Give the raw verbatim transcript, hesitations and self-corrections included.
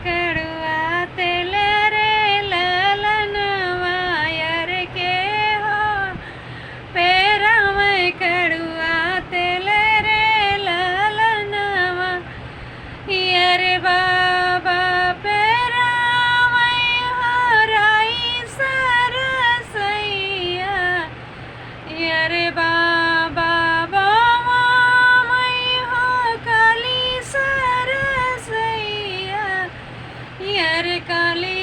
कड़ुआ तेल रे ललनवा, यर के हो पेरा में कड़ुआ तेल रे ललनवा। यर बाबा पेरा में हो राई सरसैया, यर बाबा बाबा में हो काली सरसैया, यर काली